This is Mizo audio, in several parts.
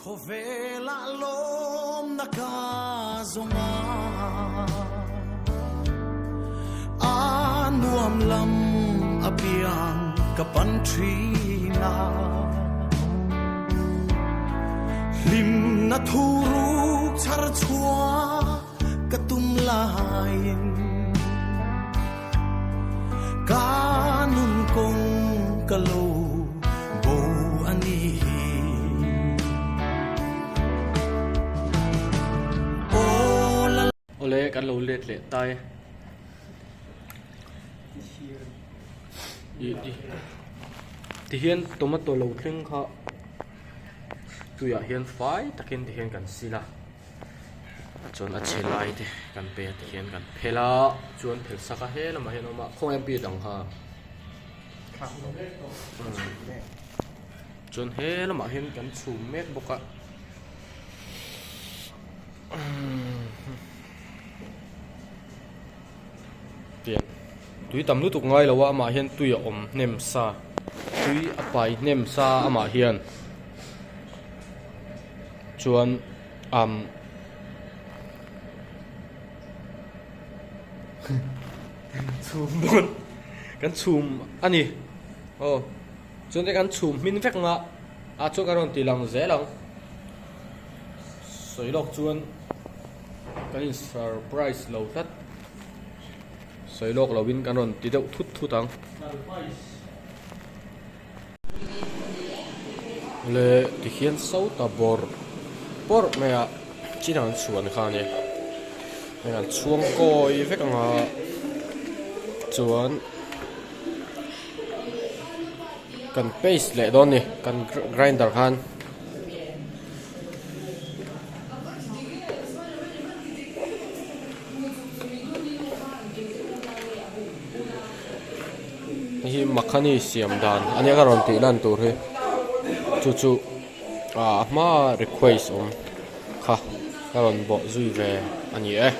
Khawvelah lawmna ka zawng a, a nuam lam apiang ka pan thin a. Hlimna thuruk chhar chhuah ka tum laiin ka nun kawng ka lo bo a ni hi. Aw la. Awle kan lo let leh ta e. Tihian tomato lo thleng kha tuiah hian fai takin tihian kan sil a. Chuan a chhe lai te kan pe a tihian kan phel a chuan phel sak a he lamah hian a awm a khawngaih an pi dang kha chuan he lamah hian kan chhum mek bawk a tiang tui tam lutuk ngai lo a amah hian tui a awm hnem sa tui a pai hnem sa amah hian. Chuan umm chhum dawn kan chhum a ni aw chuan te kan chhum hmin vek ang a ah chuan kan rawn ti lang zel ang sawi lawk chuan kan in surprise lo tlat sawi lawk lo in kan rawn ti deuh thut thut ang. Le tihian so ta bawrh bawrh mai a chin an chhuan kha a ni heng an chhuang kawi vek ang a chuan kan paste leh dawn a ni kan grinder khan. Hei hi makhani siam dan a nia ka rawn tih lan tur hi chu chu ah a hma a request awm kha ka rawn bawh zui ve a ni e.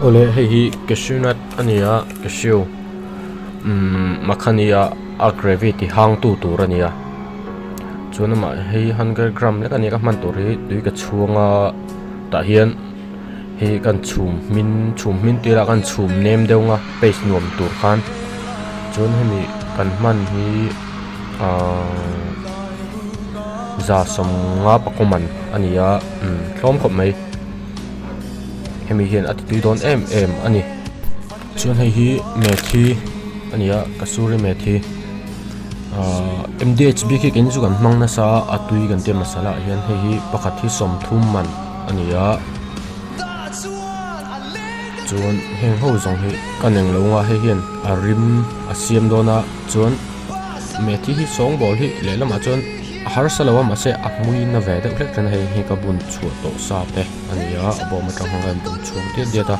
Awle hei hi cashew nut a ni a cashew umm makhani a a gravy ti hang tu tur a ni a chuan amah hei hundred gram lek a ni ka hman tur hi tui ka chhung a tah hian hei kan chhum hmin chhum hmin tirah kan chhum nem deuh ang a paste nuam tur khan chuan hemi kan hman hi ahh za sawmnga pakawman a ni a umm tlawm khawp mai hemi hian a ti tui dawn em em a ni chuan hei hi methi a ni a kasuri methi ahh m d h bik hi keini chu kan hmang nasa a a tui kan tia masala ah hian hei hi pakhat hi sawmthum man a ni a chuan heng ho zawng hi ka neng lo anga hei hian a rim a siam dawn a chuan methi hi sawngbawl hi lehlamah chuan a harsa lo a mahse a hmui na ve deuh hlek thin a hei hi ka bun chhuah tawh sa te a ni a a bawm atang khan ka in bun chhuak diat diat a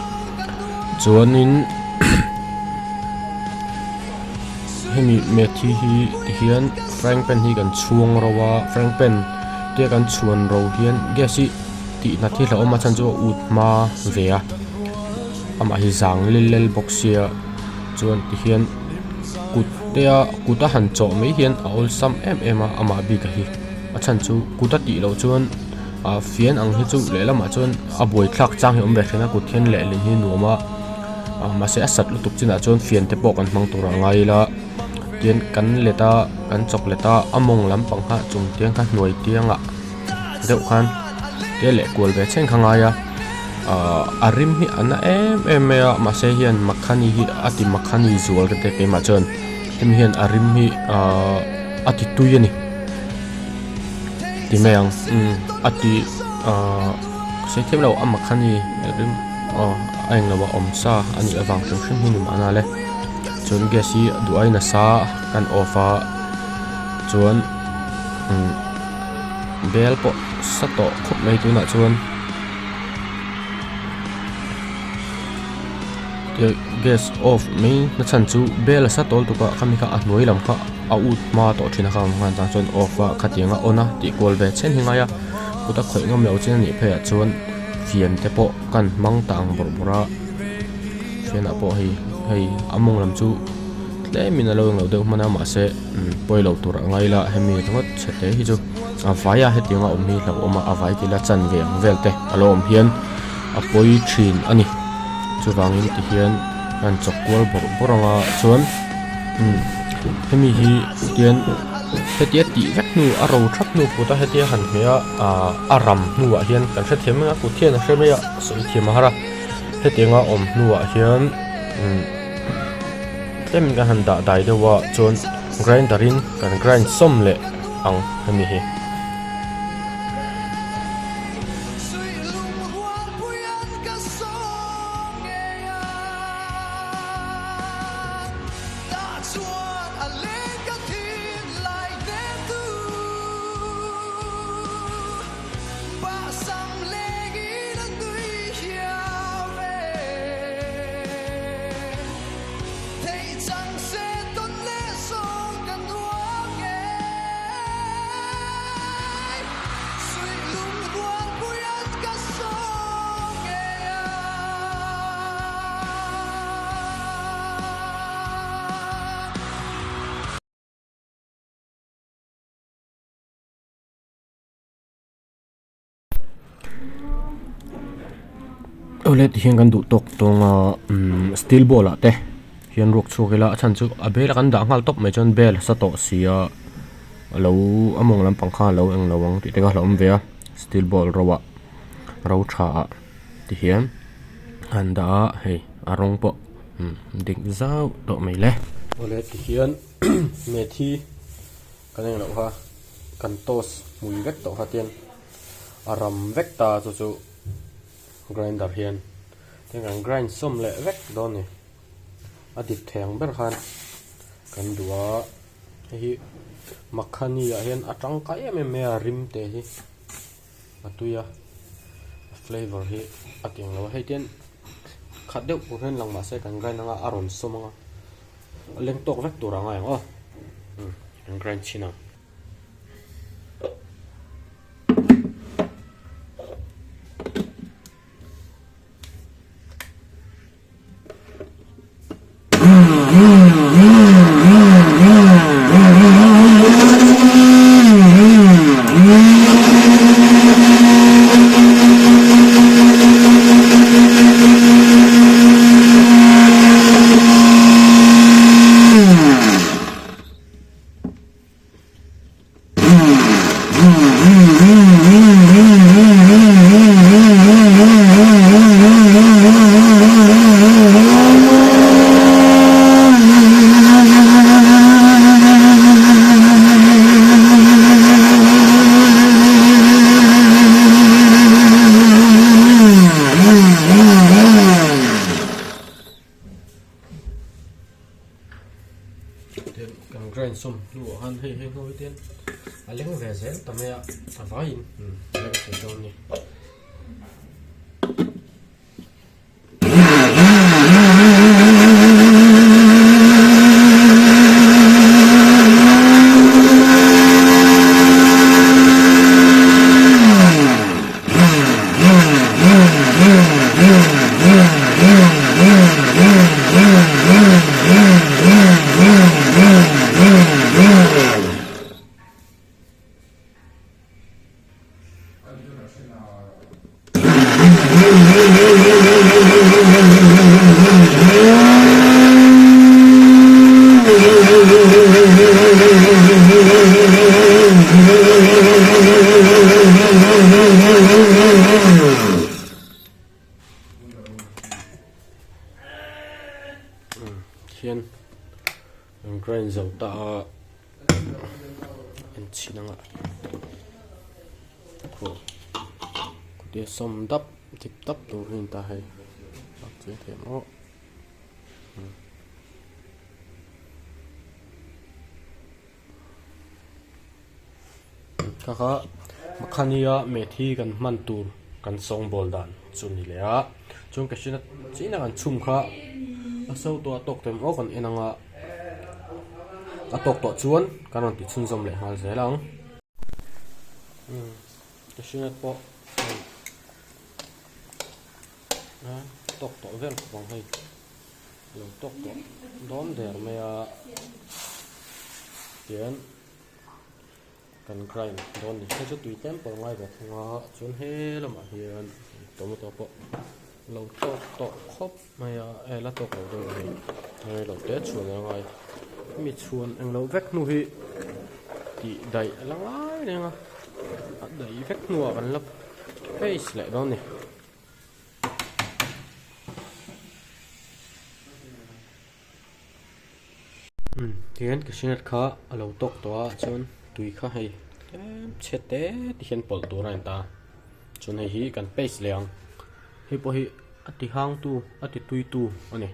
chuanin hemi methi hi tihian frying pan hi kan chhung ro a frying pan te kan chhuan ro hian gas hi tih hna thil a awm a chhan chu a ut hma ve a amah hi zang lel lel bawk sia chuan tihian kut te a kut a han chawh mai hian a awlsam em em a amah bik a hi a chhan chu kut a tih loh chuan ah fian ang hi chu lehlamah chuan a buaithlak chang hi a awm ve thin a kut hian lehlin hi nuam a ah mahse a sat lutuk chinah chuan fian te pawh kan hmang tur a ngai ila tian kan let a kan chawk let a a mawng lampang kha chung tiang kha hnuai tiangah deuh khan te leh kual ve chheng kha ngai a ahh a rim hi a na em em mai a mahse hian makhani hi a ti makhani zual ka ti keimah chuan hemi hian a rim hi ahh a ti tui a ni ti mai ang umm a ti ahh ka sawi thiam lo a makhani rim aw a englo a awm sa a nih avang hrim hrim hi ni mahna le chuan gas hi duh aiin a sa kan off a chuan umm. Bel pawh sa tawh khawp mai tunah chuan. Gas off mai na chhan chu bel a sa tawl tuk a khami kha a hnuai lam kha a ut hma tawh thin a khang ang chang chuan off a khatiang a on a tih kual ve chhen hi ngai a kut a khawih ngam loh chin a nih pheiah chuan fian te pawh kan hmang ta ang bawrh bawrh a fian ah pawh hei hei a mawng lam chu tlemin a lo englo deuh hman a mahse pawi lo tur a ngai la hemi ringawt chhe te hi chu a vai a hetiang a awm hi hlauhawm a a vai tih ila chanve ang vel te a lo awm hian. A pawi thin a ni chuvangin tihian an chawk kual bawrh bawrh ang a chuan umm hemi hi tian hetia tih vek hnu a ro thap hnu kut a hetia han hmeh a ahh a ram hnuah hian kan hrethiam mai a kut hian a hre mai a sawi thiam a har a hetianga awm hnuah hian umm tlemin kan han dah dai deuh a chuan grinder in kan grind sawm leh ang hemi hi. Awle tihian kan duh tawk tawng a umm steel ball ah te hian ruak chhuak ila a chhan chu a bel a kan dah nghal tawp mai chuan bel a sa tawh si a. A lo a mawng lampang kha a lo eng lo ang tih te kha a hlauhawm ve a steel ball ro ah ro tha ah ti hian an dah a hei a rawng pawh umm dik zauh tawh mai le. Awle ti hian methi kan eng loh kha kan toast hmui vek tawh kha tian a ram vek ta chu chu grinder hian tin kan grind sawm leh vek dawn a ni a dik thei ang ber khan kan duh a. Hei hi makhani ah hian a tangkai em em mai a rim te hi a tui a a flavour hi a ti ang lo a hei tian khat deuh tur hian lang mahse kan grind anga a rawn sawm anga a leng tawk vek tur a ngai ang aw umm kan grind chhin ang. Tin kan grind sawm hnuah khan hei hei hnuai te a leng ve zel ta mai a a vaiin a leng thei dawn a ni. Khian an grind zo ta a an chhin ang a khaw kawtia sawm dap dip dap tur hi a ni ta hei a chiang thei ang aw. Kha kha makhania methi kan hman tur kan sawngbawl dan chu a ni leh a chuan cashew nut chiin a kan chhum kha. A so tawh a tawk tawh em aw kan en ang a, a tawk tawh chuan kan rawn ti chhunzawm leh nghal zel ang. Umm cashew nut pawh hei a tawk tawh vel khawp ang hei a lo tawk tawh dawn der mai a tian kan grind dawn ni hei chu tui tlem pawh ngai ve thung a chuan he lamah hian tomato pawh a lo tawk tawh khawp mai a eh la tawk lo deuh a ni hei lo te chhuan a ngai hemi chhuan englo vek hnu hi tih daih a la ngai reng a a daih vek hnuah kan la paste leh dawn a ni. Tihian cashew nut kha a lo tawk tawh a chuan tui kha hei tlem chhe te ti hian pawlh tur a ni ta chuan hei hi kan paste leh ang hei pawh hi a ti hang tu a ti tui tu a ni.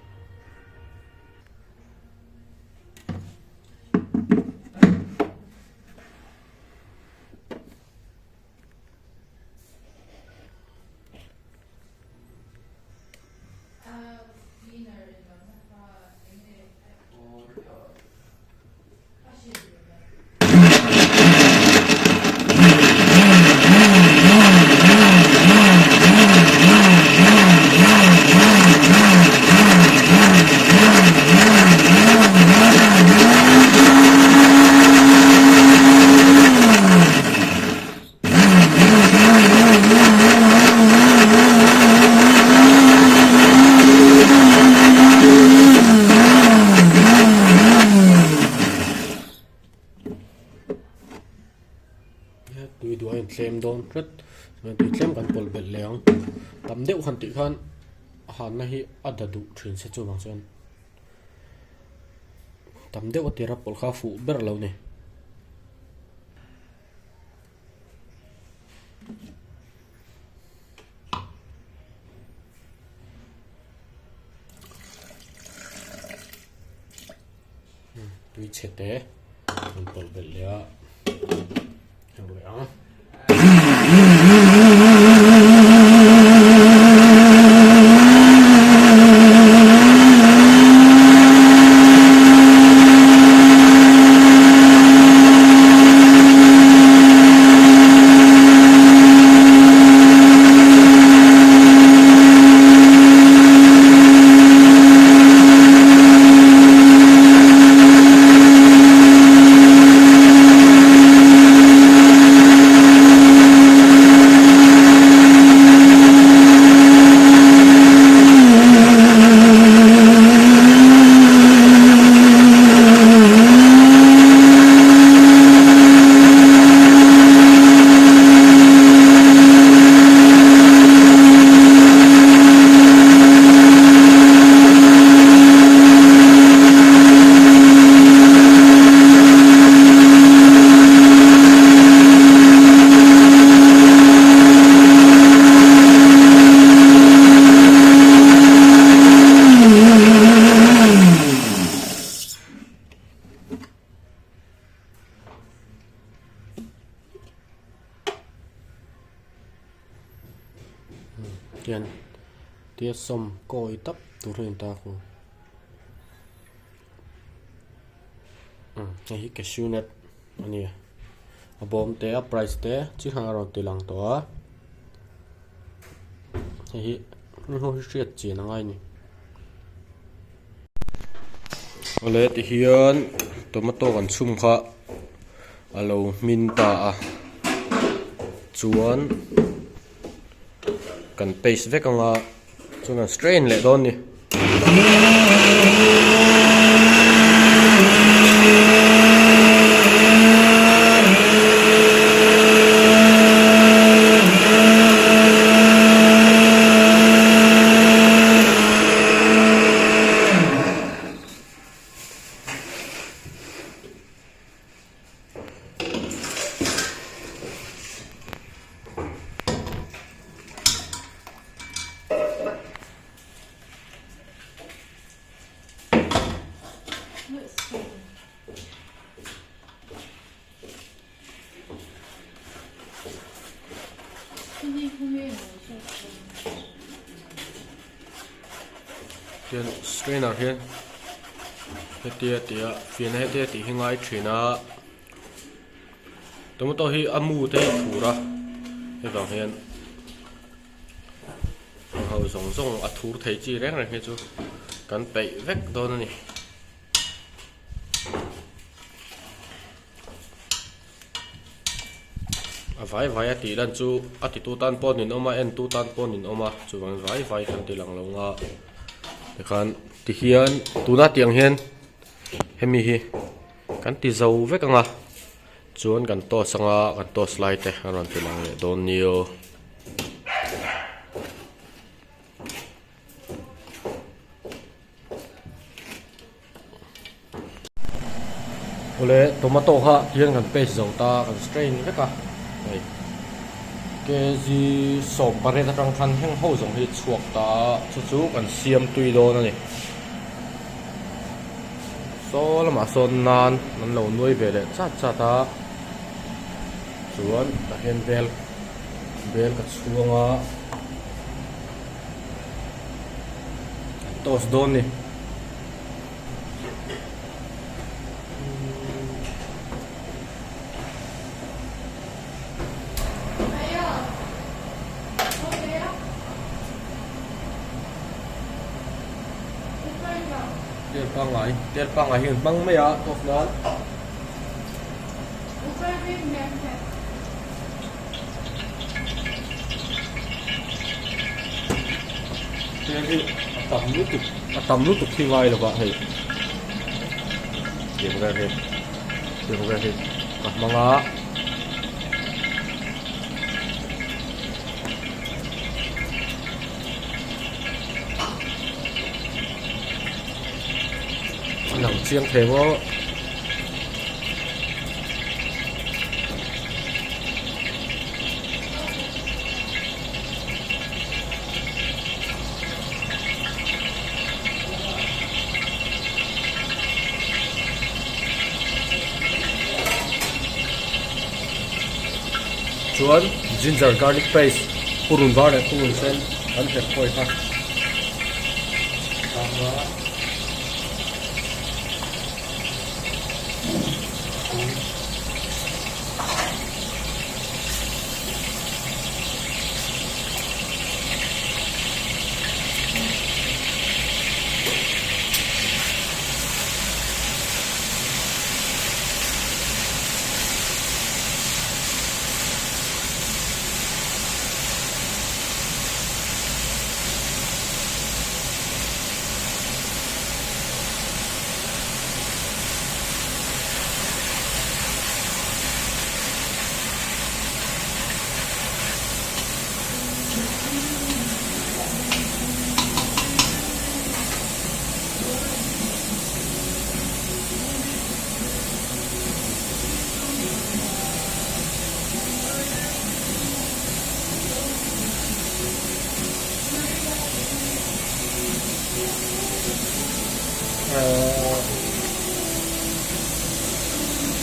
Tui duh a intlem dawn hret chuan tui tlem kan pawlh belh leh ang tam deuh han tih khan a hanna hi a da duh thin se chuvang chuan tam deuh a tira pawlh kha a fuh ber lo ni. Tui chhe te an pawlh belh leh a heng leh ang. Tian tia sawm kawi tap tur hi a ni ta khu hei hi cashew nut a ni a bawm te a price te chi hrang a rawn ti lang tawh a hei hi hriat chian a ngai a ni. Awle tihian tomato kan chhum kha a lo hmin ta a chuan kan paste vek ang a chuan kan strain leh dawn a ni. Tian strainer hian hetia tih a fian a hetia tih hi ngai thin a tomato hi a mu te hi a thur a hei vang hian ang ho zawng zawng a thur thei chi reng reng hi chu kan peih vek dawn a ni. A vai vai a tih lan chu a titu tan pawh nin awm a en tu tan pawh nin awm a chuvangin vai vai kan ti lang lo nga tikhan tihian tuna tiang hian hemi hi kan ti zo vek ang a chuan kan toss anga kan toss lai te a rawn ti lang leh dawn nia. Awle tomato kha tihian kan paste zo ta kan strain vek a hei kg 18 atang khan heng ho zawng hi chhuak ta a chu chu kan siam tui dawn a ni saw lamah sawn nan an lo nuai ve leh chat chat a chuan tah hian bel bel ka chhuang a. Toss dawn ni. Tel pangngai, tel pangngai hi an hmang mai a toss nan. Tel hi a tam lutuk a tam lutuk hi ngai lova hei tiang vel hi tiang vel hi ka hmang a. A lang chiang thei maw. Chuan ginger garlic paste purun var leh purun sen kan herh pawh kha a.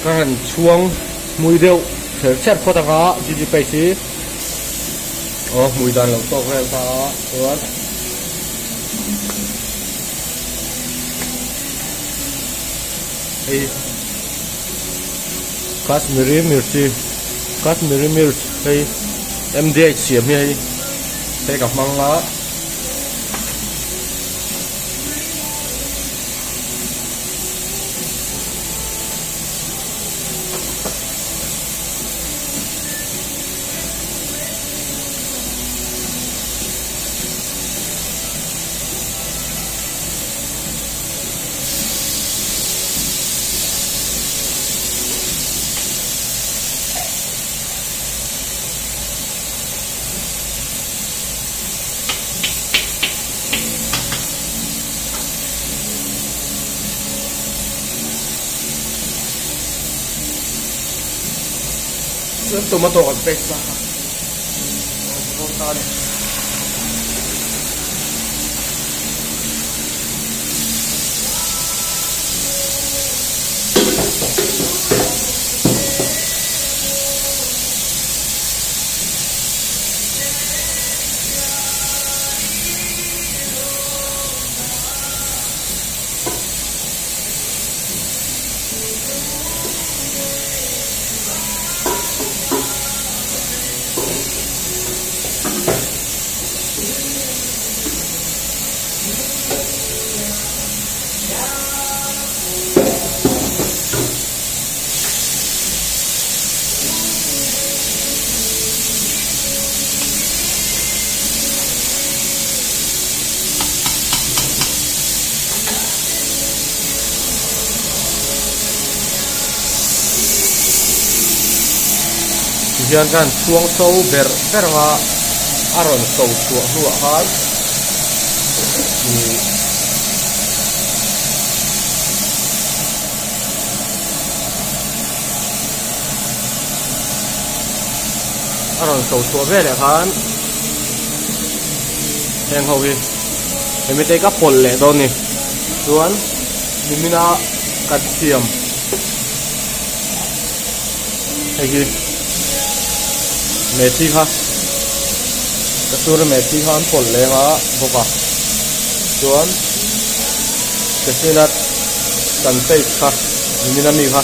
Ka han chhuang hmui deuh cher cher phawt anga gg page hi aw hmui dan loh tawk vel ta a chuan hei kashmiri mirchi kashmiri mirch hei M_D_H siam hi hei hei ka hmang a. Chuan tomato kan paste ta kha a rawn ta a ni. Tihian khan chhuang so ber ber anga a rawn so chhuah hnuah khan ihh a rawn so chhuah veleh khan heng ho hi hemi te ka pawlh leh dawn a ni chuan nimina kan siam. Hei hi methi kha kasuri methi kha an pawlh leng a bawk a chuan cashew nut kan paste kha nimin ami kha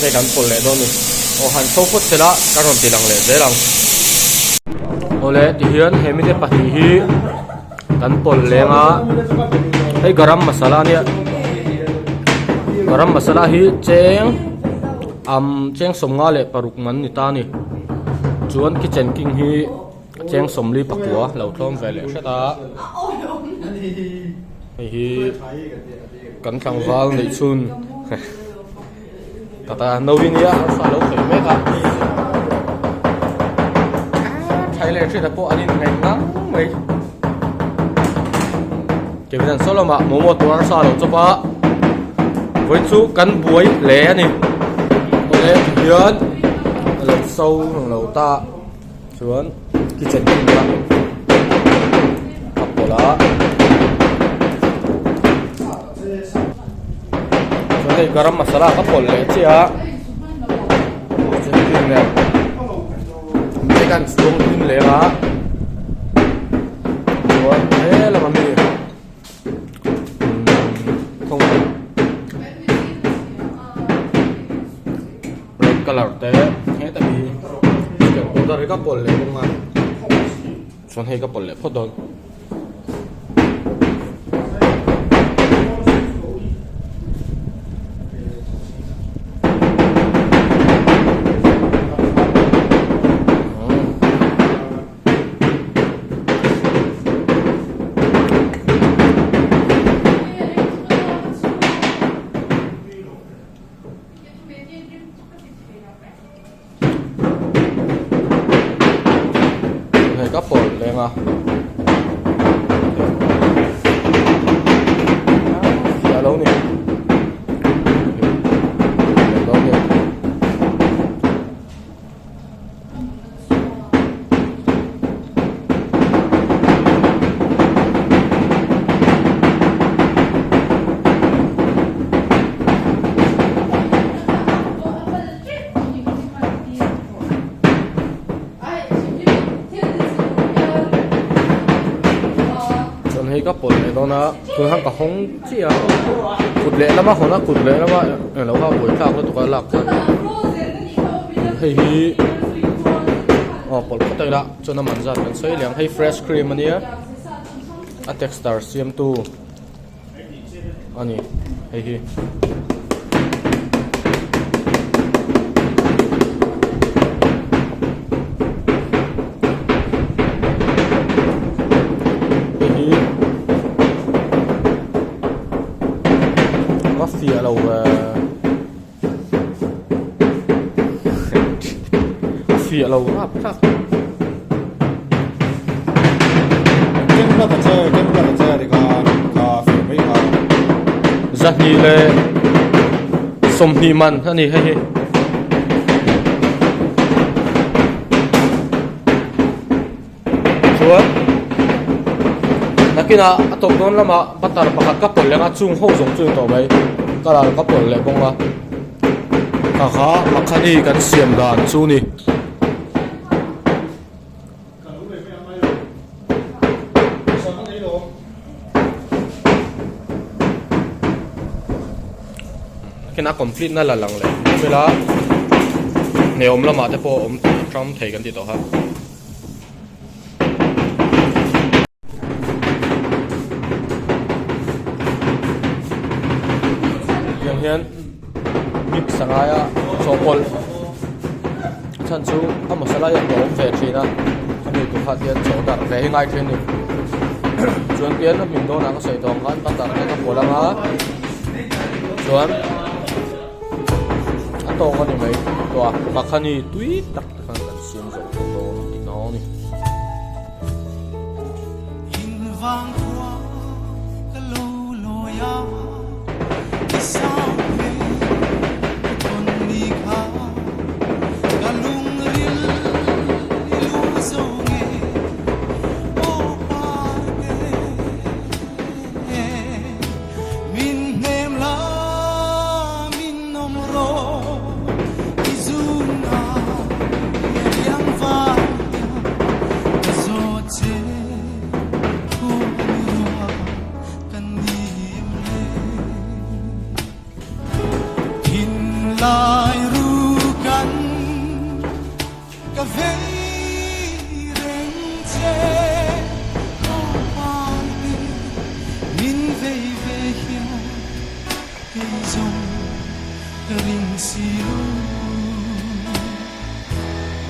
hei kan pawlh leh dawn a ni aw han chho phawt se la ka rawn ti lang leh zel ang awle tihian he mite pahnih hi kan pawlh leng a hei garam masala ania garam masala hi cheng am cheng sawmnga leh paruk man ni ta a ni chuan kitchen king hi cheng sawmli pakua lo tlawm ve leh hret a hei hi kan tlangval neih chhun Tata no hi nia arsa lo sawi mek a thai leh hriat pawh an inngaih ngang mai Kevin an saw lamah momo tur arsa lo chawp a vawiin chu kan buai hle a ni awle tihian a lo so lo ta chuan kitchen king kha a pawlh a. Chuan hei garam masala ka pawlh leh chiah a chicken nen mite khan chhung hlim leh a chuan he lama mi thawng red colour te heta mi chicken powder hi ka pawlh leh bawk a chuan hei ka pawlh leh phawt dawn. Hei ka pawlh leng a fiah lo ni Chuan hei ka pawlh leh dawn a tun khan ka hawng chiah a kut leh lama hawn a kut leh lama englo kha buai thlak lutuk a lak khan hei hi aw pawlh phawt a ila chuan a man zat kan sawi leh ang hei fresh cream ania a texture siamtu. a ni hei hi. Hei hi a fiah lo a fiah lo rap rap. Zahnih leh sawmhnih man a ni hei hi. Chuan nakinah a tawp dawn lamah butter pakhat ka pawlh leh ang a chung ho zawng chu a ni tawh mai colour ka pawlh leh bawk a kha kha makhani kan siam dan chu ni. Nakinah complete na la lang leh ila hneawm lamah te pawh awm ram thei kan ti tawh kha. Tiang hian mix a ngai a chawhpawlh a chhan chu a masala hi a hlawm ve thin a hemi tur kha hian chaw darh ve hi ngai thin a ni chuan pian a hmin dawnah ka sawi tawh ang khan butter te ka pawlh ang a chuan a tawk a ni mai tawh a makhani tui tak te khan kan. siam zo tawh dawn tihna a ni.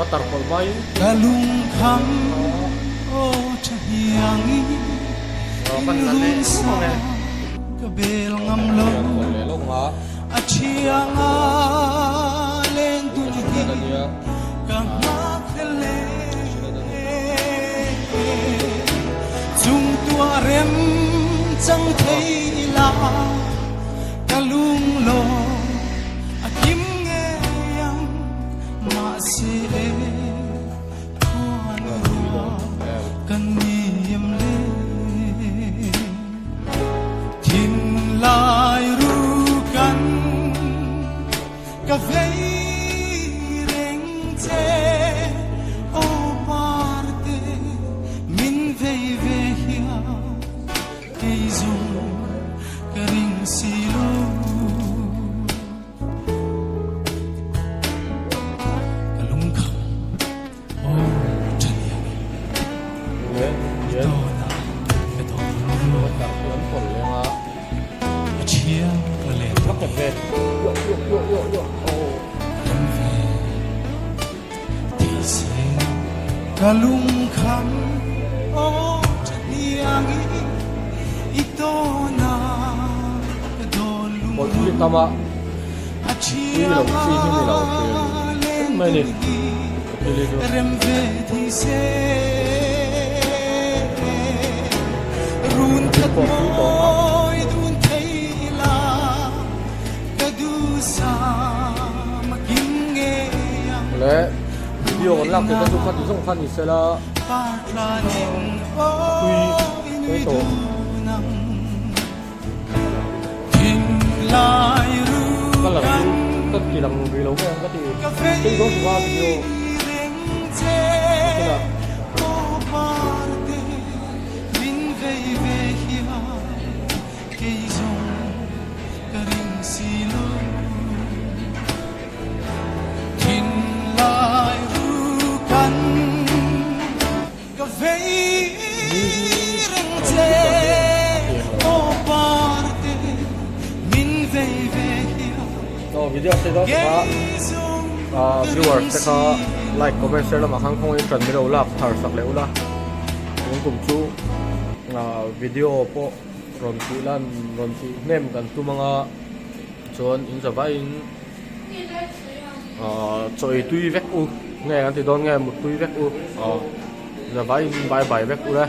Butter pawlh hmain kan la leh lawk ang e. Kan leh lawk ang a. Ka vei reng che aw parte min vei ve hian kei zawng ka ring si lo. Ka lungkham aw thaniang in i tawn ah ka dawt lung a thiang ka let Ram ve thei se ka lungkham aw thaniang in i tawn ah ka dawt lung a thiang a len dun hi rem ve thei se run that mawi dun thei la ka duhsam a kim ngei ang Le video kan lak theih kha chu khati zawng kha ni sela a tui tui tawh. Ka lang chu ka ti lang rih lo mai ang ka ti thei dawn chu va video tunah. Ka vei reng che aw parte min vei ve hian Aw video sei dawn tak a viewers te kha like comment share lamah khan khawngaih tan milo lak thar sak leh ula tun kum chu video pawh rawn tih lan rawn tih hnem kan tum anga chuan in zavaiin Ahh chaw ei tui vek u nge an ti dawn nge mut tui vek u ahh zavaiin bye bye vek u le.